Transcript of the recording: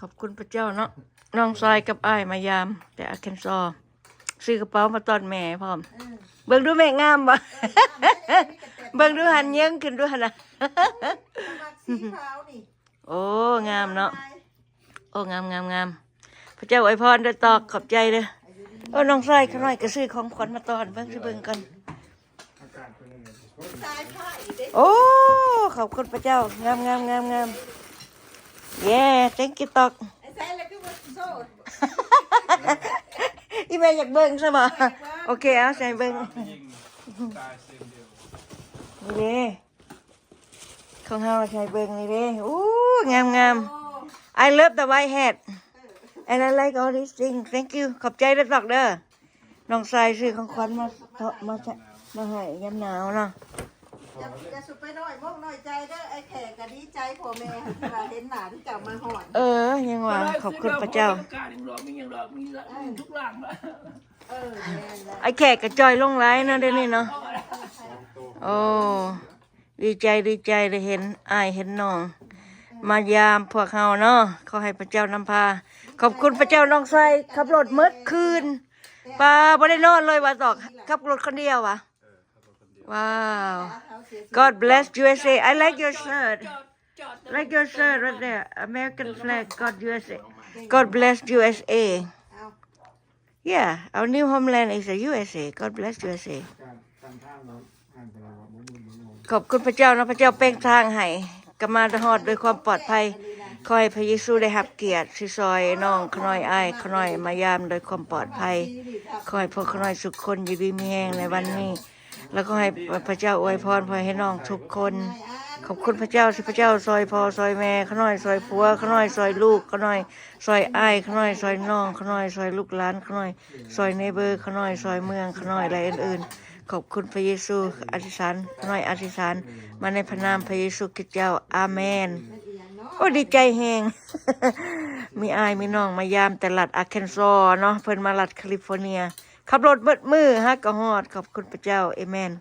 ຂອບຄຸນພະເຈົ້າເນາະ ນ້ອງຊາຍກັບອ້າຍມາຢາມແຕ່ອາເຄນຊໍ ຊື້ກະເປົາມາຕ້ອນແມ່ພ້ອມ. ເອີ ເບິ່ງດູແມ່ງາມບໍ່? ເອີ ງາມເດ້ ມີກະແຕ ເບິ່ງດູຫັ້ນ ເຍິງຂຶ້ນດູຫັ້ນນະ. ຂ້ອຍມັກສີຂາວນີ້. ໂອ້ ງາມເນາະ. ໂອ້ ງາມໆໆ ພະເຈົ້າອວຍພອນເດີຕອກ ຂອບໃຈເດີ. ໂອ້ ນ້ອງຊາຍຂ້ານ້ອຍກໍຊື້ຂອງຂວັນມາຕ້ອນ ເບິ່ງຊິເບິ່ງກ່ອນ. ໂອ້ ຂອບຄຸນພະເຈົ້າ ງາມໆໆໆ. Yeah, thank you ຕອກ. ອີ່ແມ່ຢາກເບິ່ງຊະບໍ່? ໂອເຄ ເອົາໃສ່ເບິ່ງ. ນີ້ເດ້ ຂອງເຮົາໃສ່ເບິ່ງນີ້ເດ້. ໂອ້ ງາມໆ. I love the white hat and I like all these things. Thank you. ຂອບໃຈເດີຕອກເດີ. ນ້ອງຊາຍຊື້ຂອງຂວັນມາເທາະ ມາ ມາໃຫ້ຍາມໜາວເນາະ. ຢ່າ ຢ່າສຸໄປນ້ອຍອົກນ້ອຍໃຈເດີ. ອ້າຍແຂກກໍດີໃຈພໍ່ແມ່ທີ່ວ່າເຫັນໜ້າທີ່ເຈົ້າມາຮອດ. ເອີ ຍັງວ່າຂອບຄຸນພະເຈົ້າ. ເອີ ແມ່ນແລ້ວ. ອ້າຍແຂກກໍຈ່ອຍລົງຫຼາຍເນາະ ດຽວນີ້ເນາະ. ໂອ້ ດີໃຈ ດີໃຈໄດ້ເຫັນອ້າຍເຫັນນ້ອງ ມາຢາມພວກເຮົາເນາະ. ຂໍໃຫ້ພະເຈົ້ານຳພາ. ຂອບຄຸນພະເຈົ້າ ນ້ອງຊາຍຂັບລົດໝົດຄືນ. ປາ ບໍ່ໄດ້ນອນເລີຍວ່າຕອກ ຂັບລົດຄົນດຽວຫວາ. ວ້າວ God bless USA. I like your shirt. Like your shirt right there. American flag. God USA. God bless USA. Yeah, our new homeland is a USA. God bless USA. ຂອບຄຸນພະເຈົ້າເນາະ ພະເຈົ້າແປງທາງໃຫ້ ກໍມາຮອດໂດຍຄວາມປອດໄພ. ຂໍໃຫ້ພະເຢຊູໄດ້ຮັບກຽດທີ່ຊ່ອຍນ້ອງຂະນ້ອຍ ອ້າຍຂະນ້ອຍມາຢາມໂດຍຄວາມປອດໄພ. ຂໍໃຫ້ພວກຂະນ້ອຍທຸກຄົນຢູ່ດີມີແຮງໃນວັນນີ້ ແລ້ວກໍໃຫ້ພະເຈົ້າອວຍພອນພໍ່ແມ່ນ້ອງທຸກຄົນ. ຂອບຄຸນພະເຈົ້າທີ່ພະເຈົ້າຊ່ອຍພໍ່ຊ່ອຍແມ່ຂະນ້ອຍ ຊ່ອຍຜົວຂະນ້ອຍ ຊ່ອຍລູກຂະນ້ອຍ ຊ່ອຍອ້າຍຂະນ້ອຍ ຊ່ອຍນ້ອງຂະນ້ອຍ ຊ່ອຍລູກຫຼານຂະນ້ອຍ ຊ່ອຍເນເບີຂະນ້ອຍ ຊ່ອຍເມືອງຂະນ້ອຍ ແລະ ອື່ນໆ. ຂອບຄຸນພະເຢຊູ. ອະທິຖານ ຂະນ້ອຍອະທິຖານມາໃນພະນາມພະເຢຊູຄຣິສເຈົ້າ. ອາເມນ. ໂອ້ ດີໃຈແຮງ ມີອ້າຍມີນ້ອງມາຢາມແຕ່ລັດອາເຄນຊໍເນາະ ເພິ່ນມາລັດຄາລິຟໍເນຍ ຂັບລົດໝົດມື້ຫາກໍຮອດ. ຂອບຄຸນພະເຈົ້າ. ອາເມນ.